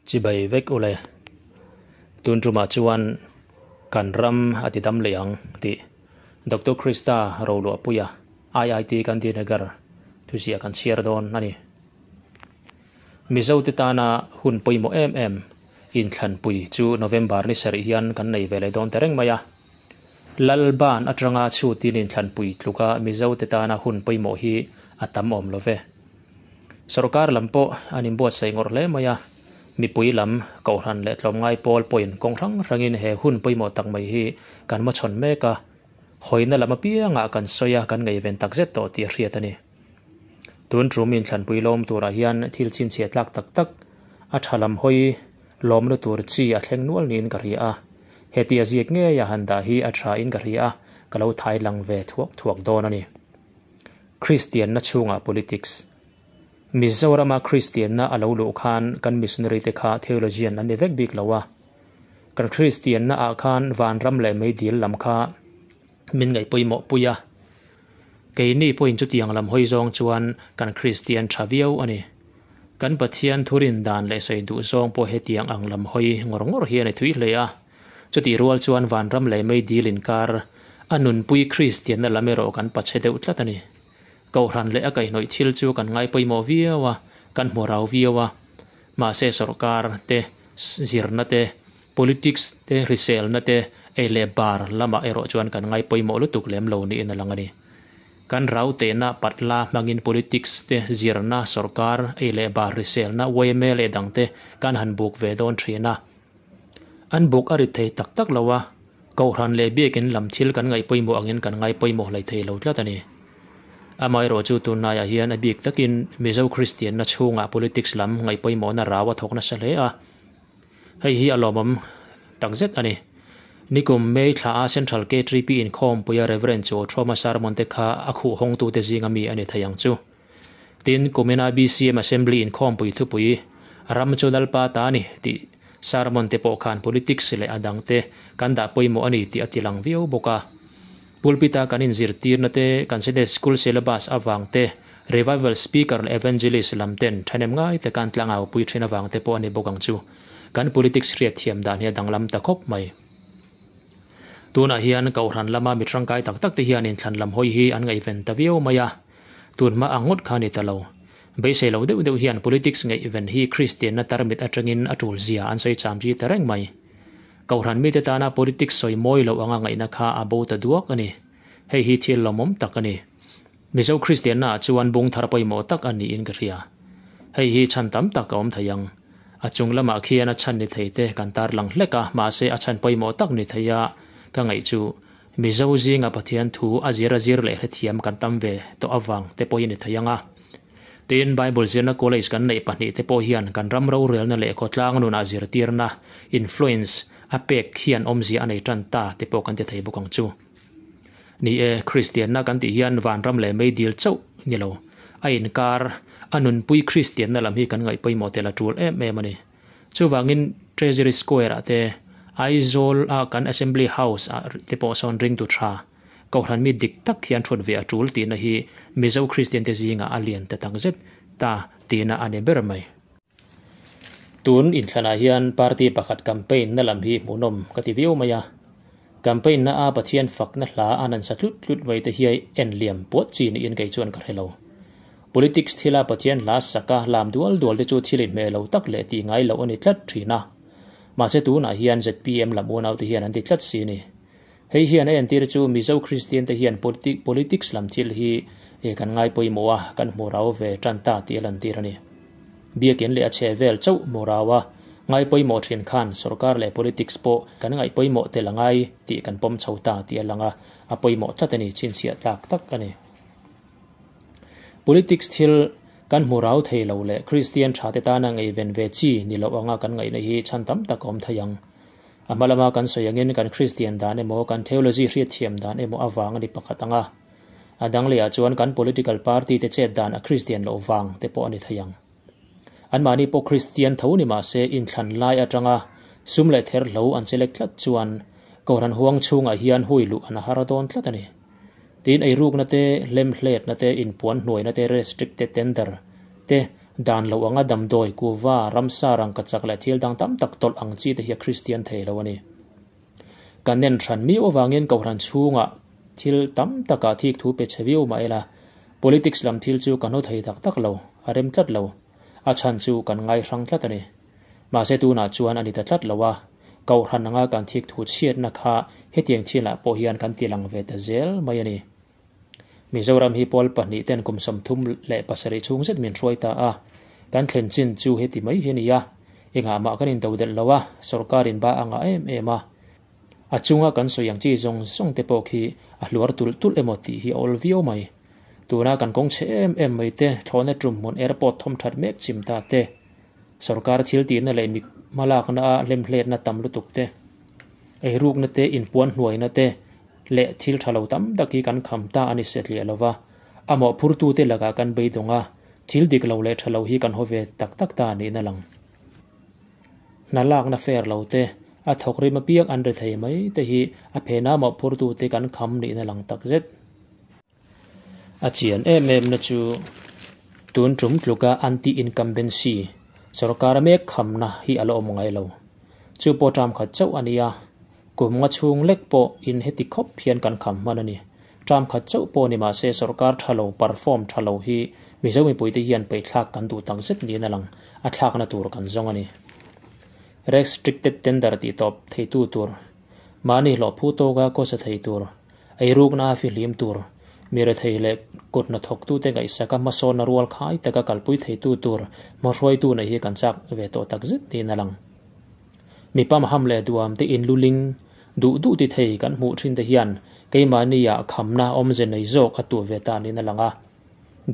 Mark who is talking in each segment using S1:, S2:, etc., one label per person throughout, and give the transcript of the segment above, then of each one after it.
S1: Chibai vek ule. Tun tumah chuan kan ram a ti dam leh ang tih Doctor Krista Roluahpuia, IIT Gandhinagar thuziah kan chhiar dawn a ni. Mizote tana hun pawimawh em em inthlanpui chu November ni sarih hian kan nei ve leh dawn ta reng mai a. Lalban atanga chhutin inthlanpui tluka Mizote tana hun pawimawh hi a tam awm lo ve. Sorkar lam pawh an inbuatsaih ngawrh hle mai a, mipui lam, kohhran leh tlawmngai pawl pawhin kawng hrang hrangin he hun pawimawh tak mai hi kan hmachhawn mek a, hawina lam apiangah kan sawi a, kan ngaihven takzet tawh tih a hriat a ni. Tun tum inthlanpui lawm turah hian thil chhinchhiah tlak tak tak a tha lam hawi lawmna tur chi a thleng nual niin ka hria a, heti a ziak ngei a han dah hi a tha in ka hria a, ka lo thai lang ve thuak thuak dawn a ni. Kristianna chhungah politics. Mizorama Kristianna a lo luh khan kan missionary te kha theologian an ni vek bik lo a, kan Kristianna ah khan vanram leh meidil lam kha min ngaih pawimawh pui a, keini pawhin chutiang lam hawi zawng chuan kan Kristian tha viau a ni. Kan Pathian thurin dan leh sawi duh zawng pawh hetiang ang lam hawi ngawr ngawr hian a thui hle a, chutih rual chuan vanram leh meidil inkar a nunpui Kristianna lam erawh kan pache deuh tlat a ni. Kohhran leh a kaihhnawih thil chu kan ngai pawimawh viau a, kan hmu rau viau a, mahse sawrkar te, zirna te, Politics te, hriselna te, ei leh bar lamah erawh chuan kan ngai pawimawh lutuk lem lo niin a lang a ni. Kan rau tehna patla hmangin politics te, zirna, sawrkar, ei leh bar, hriselna, yma leh dangte kan han buk ve dawn thin a. An buk a rit thei tak tak lo a, kohhran leh biakin lam thil kan ngaih pawimawh angin kan ngai pawimawh hlei thei lo tlat a ni. Amaherawh chu tunlaiah hian a bik takin Mizo Kristianna chhungah politics lam ngaih pawimawhna rau a thawk nasa hle a. Hei hi a lawmawm takzet a ni. Nikum May thla a Central KTP inkhawmpuia Rev. Chu Thoma sermon te kha a khuh hawngtute zinga mi a ni thei ang chu. Tin, kumina BCM Assembly inkhawmpui thupui Ram chu Lalpa ta a ni tih sermon te pawh khan politics leh a dangte kan dah pawimawh a ni tih a tilang viau bawk a. Pulpit-a kan inzirtirna te, kan Sunday School syllabus avang te, Revival Speaker leh Evangelist lam ten thahnem ngai taka an tlangau pui thin avang te pawh a ni bawk ang chu. Kan politics hriat thiam dan hi a danglam ta khawp mai. Tunah hian Kohhran lama mi tangkai tak tak te hian inthlan lam hawi hi an ngaihven ta viau mai a, tun hma ang ngawt kha a ni ta lo. Beisei lo deuh deuh hian politics ngaihven hi Kristianna tarmit atangin a tul zia an sawi cham chi ta reng mai. Kohhran mite tana politics sawi mawi loh anga ngaihna kha a bo ta duak a ni. Hei hi thil lawmawm tak a ni. Mizo Kristiannaah chuan bung thar pawimawh tak a niin ka hria. Hei hi chhan tam tak a awm thei ang. A chung lamah khian a chhan ni thei te kan tarlang hlek a, mahse a chhan pawimawh tak ni thei a ka ngaih chu Mizo zinga Pathian thu a zir a zir leh hrethiam kan tam ve tawh avang te pawhin ni thei ang a. Tin, Bible zirna college kan neih pahnih te pawh hian kan ram rorelna leh khawtlang nunah zirtirna, influence, a pek hian awmzia a nei tan ta te pawh kan ti thei bawk ang chu. Ni e, Kristianna kan tih hian vanram leh meidil chauh ni lo, a inkar, a nunpui Kristianna lam hi kan ngaih pawimawh tel a tul em em a ni. Chuvangin Treasury Square ah te, Aizawl a kan Assembly House ah te pawh sawn ringtu tha, Kohhran mi dik tak hian thut ve a tul tihna hi Mizo Kristian te zingah a lian ta takzet ta tihna a ni ber mai. Tun inthlanah hian party pakhat campaign na lam hi hmuhnawm ka ti viau mai a. Campaign na a Pathian fakna hla a nan sa tlut tlut mai te hiai en liam puat chi niin kei chuan ka hre lo. Politics thila Pathian hla saka lam dual dual te chu thil inhmeh lo tak leh tih ngai loh a ni tlat thin a. Mahse tunah hian zpm lam unaute hian an ti tlat si ni. Hei hian a entir chu Mizo Kristian te hian politics lam thil hi kan ngai pawimawh a, kan hmu rau ve tan ta tih a lantir a ni. Biakin leh a chhe vel chauh hmu rau a, ngai pawimawh thin khan sorkar leh politics pawh kan ngaih pawimawh tel a ngai tih kan pawm chho ta tih a lang a, a pawimawh tlat a ni, chhinchhiah tlak tak a ni. Politics thil kan hmu rau thei lo leh Kristian tha te tana ngeiven ve chi ni loh anga kan ngaihna hi chhan tam tak a awm thei ang. A hma lama kan sawi angin kan Kristian dan emaw, kan theology hriatthiam dan emaw avang a ni pakhat ang a. A dang lehah chuan kan political party te chet dan a Kristian loh vang te pawh a ni thei ang. Anmahni pawh Kristian tho ni mahse inthlan lai atanga sum leh therhlo an chelek tlat chuan Kohhran huang chhungah hian hui luh an har dawn tlat a ni. Tin, eirukna te, hlemhletna te, inpuan hnuaina te, restricted tender te, Dan lo anga damdawi, kuva, ramsa, rangkachak leh thil dang tam tak tawlh ang chi te hi a Kristian thei lo a ni. Kan nen hran miau avangin Kohhran chhungah thil tam takah thik thu pe chhe viau mah ila, politics lam thil chu kan haw thei tak tak lo, a rem tlat lo. A chhan chu kan ngai hrang tlat a ni. Mahse tunah chuan a ni ta tlat lo a, Kohhran anga kan thik thu chhiatna kha hetiang thilah pawh hian kan ti lang ve ta zel mai a ni. Mizoram hi pawl pahnih ten kum 37 chhung zet min hruai ta a, kan thlen chin chu heti mai hi a ni a, engah mah kan into delh lo a, sorkar in ba a ngah em em a. A chunga kan sawi ang chi zawng zawng te pawh khi a hluar tulh tulh emaw tih hi a awl viau mai. Tuna kan kawng chhe em em mai te, thlawhna tum hmun airport thawm that mek chim ta te, sorkar thil tihna leh mi hmalakna a hlemhletna tam lutuk te, eirukna te, inpuan hnuaina te leh thil tha lo tam tak hi kan kham ta a ni setliah lo va, a mawhphurtute lakah kan beidawng a, thil dik lo leh tha lo hi kan haw ve tak tak ta niin a lang. Hna lakna fair lo te, a thawk rim apiang an ri thei mai te hi a phena mawhphurtute kan kham niin a lang tak zet. A chian em em na chu tun tum tluka anti-incumbency sorkar mek khamna hi a la awm ngai lo. Chu pawh term khat chauh a nia, kum nga chhung lek pawh in heti khawp hian kan kham hman a ni. Term khat chauh pawh ni mahse sorkar tha lo, perform tha lo hi Mizo mipuite hian peihthlak kan duh tak zet niin a lang, a thlakna tur kan zawng a ni. Restricted tender tih tawp theitu tur, mahni hlawh phu tawka kawsa thei tur, Eirukna a fihlim tur, mi rethei leh kut hnathawktute ngaihsaka hmasawnna rual khai taka kalpui theitu tur hmahruaitu neih hi kan chak ve tawh takzet niin a lang. Mi pamham leh duamte inluling duh duh ti thei kan hmuh thin te hian keimahnia khamna awmze nei zawk a tuh ve ta niin a lang a.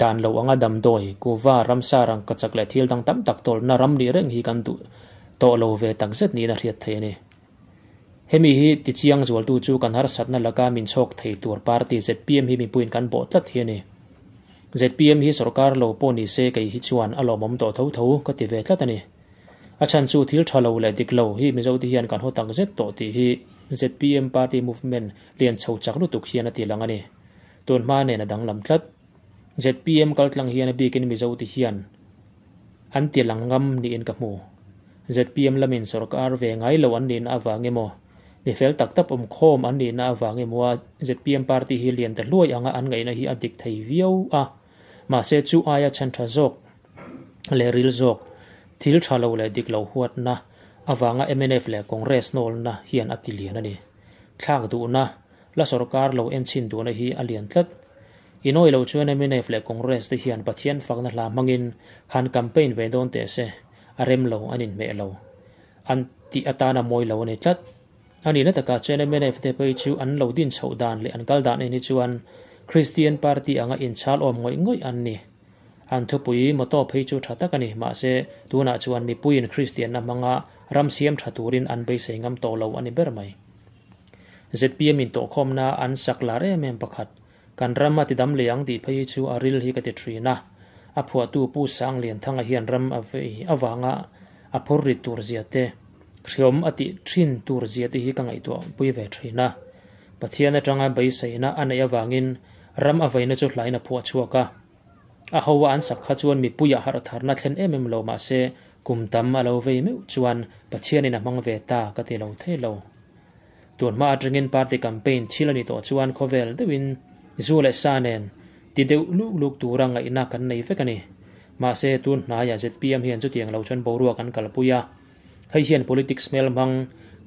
S1: Dan lo anga damdawi, kuva, ramsa, rangkachak leh thil dang tam tak tawlhna ram nih reng hi kan duh tawh lo ve takzet niin a hriat theih a ni. Hemi hi tichiang zualtu chu kan harsatna laka min chhawk thei tur party zpm hi mipuiin kan bawh tlat hi a ni. Zpm hi sorkar lo pawh ni se kei hi chuan a lawmawm tawh tho tho ka ti ve tlat a ni. A chhan chu thil tha lo leh dik lo hi Mizote hian kan haw tak zet tawh tih hi zpm party movement lian chho chak lutuk hian a ti lang a ni. Tun hma nen a danglam tlat. Zpm kaltlang hian a bikin Mizote hian an ti lang ngam niin ka hmu. Zpm lamin sorkar ve ngai lo an nihna avang emaw, mi fel tak tak awm khawm an nihna avang emaw a zpm party hi lian ta hluai anga an ngaihna hi a dik thei viau a. Mahse chu aia chhan tha zawk leh ril zawk, thil tha lo leh dik lo huatna avanga mnf leh Congress nawlna hian a ti lian a ni. Thlak duhna, la sorkar lo enchhin duhna hi a lian tlat. Inawi lo chuan mnf leh Congress te hian Pathian fakna hla hmangin han campaign ve dawn teh se, a rem lo, an inhmeh lo. An tih atana mawi lo a ni tlat. A nihna takah chuan mnf te phei chu an lo din chhoh dan leh an kal dan en hi chuan Christian party anga inchhal awm ngawih ngawih an ni. An thupui motto phei chu tha tak a ni, mahse tunah chuan mipuiin Christianna hmanga ram siam tha turin an beisei ngam tawh lo a ni ber mai. Zpm in tawhkhawmna an sak lar em em pakhat. Kan ram a tidam leh ang tih phei hi chu a ril hi ka ti thin a. A phuahtu Pu Sanglianthanga hian ram a vei avanga a phur rit tur zia te, hriawm a tih thin tur zia te hi ka ngaihtuah pui ve thin a. Pathian atanga beiseina a neih avangin ram a veina chu hlain a phuah chhuak a. A ho a an sak kha chuan mipuiah harh tharna thlen em em lo mahse kum tam a lo vei meuh chuan Pathianin a hmang ve ta ka ti lo thei lo. Tun hma atangin party campaign thil a ni tawh chuan khawvel deuhin zu leh sa nen ti deuh luk luk tura ngaihna kan nei vek a ni. Mahse tun hnaiah zpm hian chutiang lo chuan boruak an kalpui a. Hei hian politics hmel hmang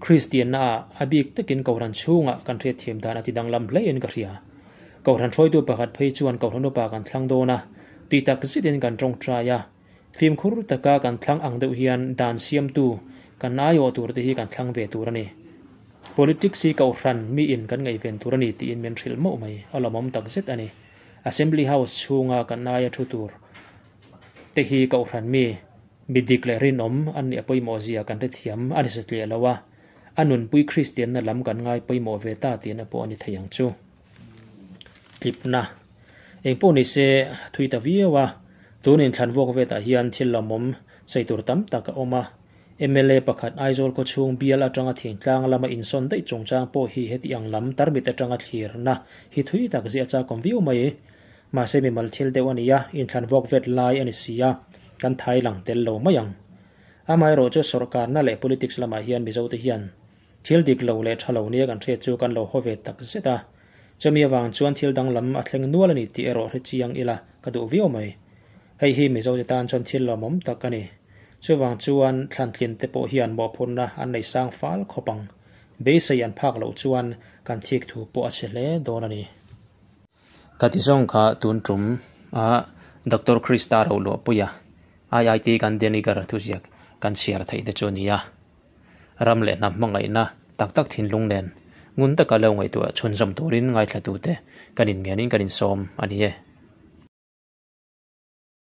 S1: Kristianna ah a bik takin Kohhran chhungah kan hriatthiam dan a ti danglam hlein ka hria. Kohhran hruaitu pakhat phei chuan Kohhran upa kan thlang dawn a, tih tak zetin kan tawngtai a. Fimkhur taka kan thlang ang deuh hian dan siamtu kan aiawh tur te hi kan thlang ve tur a ni. Politics hi Kohhran miin kan ngaihven tur a ni tiin min hrilh mauh mai, a lawmawm tak zet a ni. Assembly House chhunga kan aia thu tur te hi Kohhran mi Mi dik leh rinawm an nih a pawimawh zia kan hrethiam a ni satliah lo a, a nunpui Kristianna lam kan ngai pawimawh ve ta tihna pawh a ni thei ang chu. Tlipna. Eng pawh ni se, thui ta viau a, tun inthlan vuak vetah hian thil lawmawm sawi tur tam tak a awm a. Mla pakhat Aizawl khawchhung bial atanga thingtlang lama insawn daih chungchang pawh hi heti ang lam tarmit atanga thlirna hi thui tak ziah chakawm viau mai. Mahse mimal thil deuh a ni a, inthlan vuak vet lai a ni si a. kan thai lang tel lo mai ang. Amaherawhchu sawrkarna leh politics lamah hian Mizote hian thil dik lo leh tha lo nia kan hriat chu kan lo haw ve tak zet a. Chumi avang chuan thil danglam a thleng nual a ni tih erawh hre chiang ila ka duh viau mai. Hei hi Mizote tan chuan thil lawmawm tak a ni. Chuvang chuan thlantlin te pawh hian mawhphurhna an nei sang fal khawp ang. Beisei an phak loh chuan kan thik thu pawh a chhe hle dawn a ni. Ka ti zawng kha tun tum a Doctor Krista Roluahpuia IIT Gandhinagar thuziak kan chhiar theih te chu a ni a. Ram leh hnam hmangaihna tak tak thinlung nen ngun taka lo ngaihtuah chhunzawm turin ngaithlatute kan inngenin kan insawm a ni e.